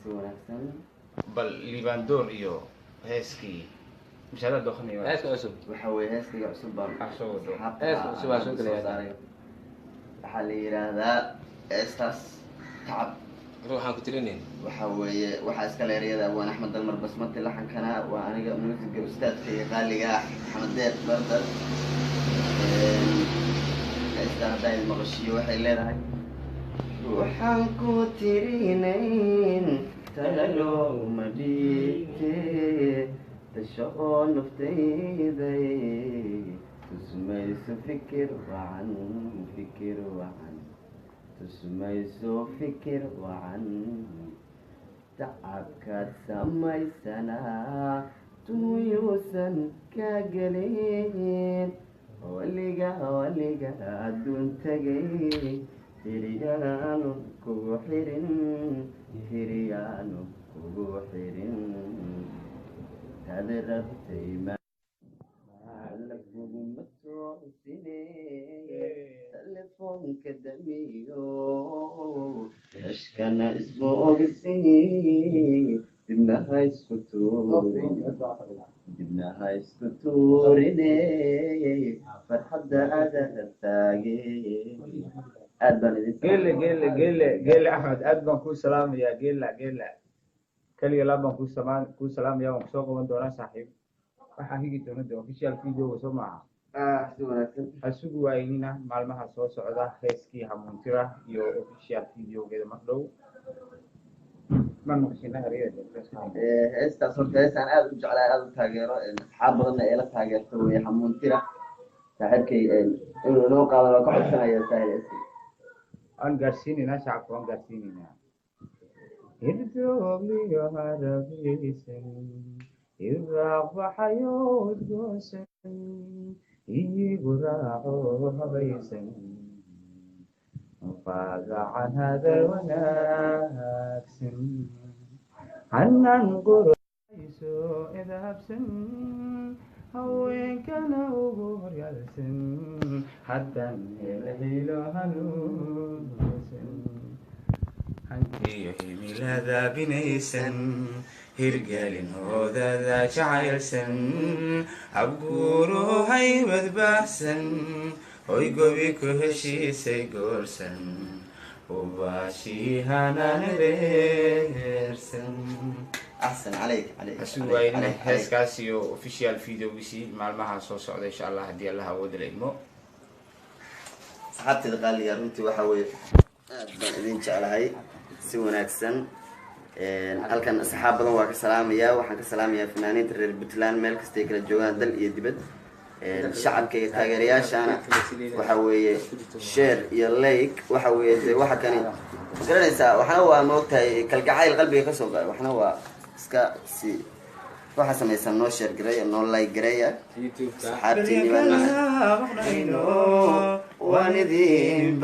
Si wanaagsan. Bal Liibaandoor iyo heeskii mishaada dooqanaya. Heeska cusub. Waxa weeye heeskayga cusub baan Ah, soo wado. asxaabta Heeska cusub waa soo gelaya. saaray. Waxaa la yidhaahdaa heestaas Tacab. Ruuxaan ku tirinayn. Waxa weeye waxaa iska leeriyada waan Axmed Dalmar Basmati, laxankana waa aniga, muusiga ustaadka iyo qaaliga ah Axmed Deeq Bardar. Heestaan haddaa idin maqashiyo, waxay leedahay: Ruuxaan ku tirinayn tala looma dhiibte, tasho oo naftayday tusmayso fikir wacan, fikir wacan tusmayso, fikir wacan. Tacabkaad samaysanaa tuyuusan ka gelin, waliga waliga adduun tegay, hiriyaanu kugu xirin, hiriyaanu kugu xirin, tad rabtay kuguma toosine, telefoonka damiyo, tashkana isma ogsi, dibna ha isku tuurin, dibna ha isku tuurine, farxadda aada taage. Aad baan idin Geele, Geele, Geele, Geele Axmed, aad baan kuu salaamayaa. Geela, Geela, keliga laab baan kuu salaamaya. Waan kusoo qaban doonaa, saaxiib. Waxaa higi doona de official videoga, soo maaha? Ah, si wanaagsan. Ha sugi waynina maalmaha soo socda heeskii Hamuuntira iyo official videogeeda mar dhow. Ma maqshina ereyada? Heestaas horta heestaan aad u jeclaa, aad u taageero, asxaab badanna ee la taageerto wey Hamuuntira. Saaxiibkay inuu inoo qaadan waa ka codsanaya, saaxiib. Waan gaarsiinaynaa shacabka, waan gaarsiinaynaa. Hirdoogliyo harabeysan, iraaq baxayo udgoosan, iigu raaco habaysan, qaadacan hadal wanaagsan, hanan qurayso edaabsan, haweenkana ugu horyaalsan, haddan helo hanuunsan, hantiyo himilada binaysan, hirgelin hoodada jacaylsan, habguuro haybad baahsan, hoy gobi ku heshiisay goorsan, ubaashiihananereersan. Axsan calayk, calayk. Hasugi waaynin heeskaas iyo official videogiisii maalmaha soo socda, insha Allah, haddii Allah awood la idmo. Asxaabteeda qaaliga, runtii waxa weeye aad baan idin jeclahay. Si wanaagsan. Halkan asxaab badan waa ka salaamaya. Waxaan ka salaamayaa fanaaniinta reer Puntland meel kastay kala joogaan, dal iyo dibad. Shacabka iyo taageerayaashana waxa weeye share iyo like. Waxa weeye de waxa kani ma garanaysaa, waxna waa maogtahay kalgacayl qalbiga kasoo go-ay, waxna waa iska si waxa samaysan. Noo share gareeya, noo like gareeya. YouTube-ka. Asxaabtiini baan nahay, waan idin.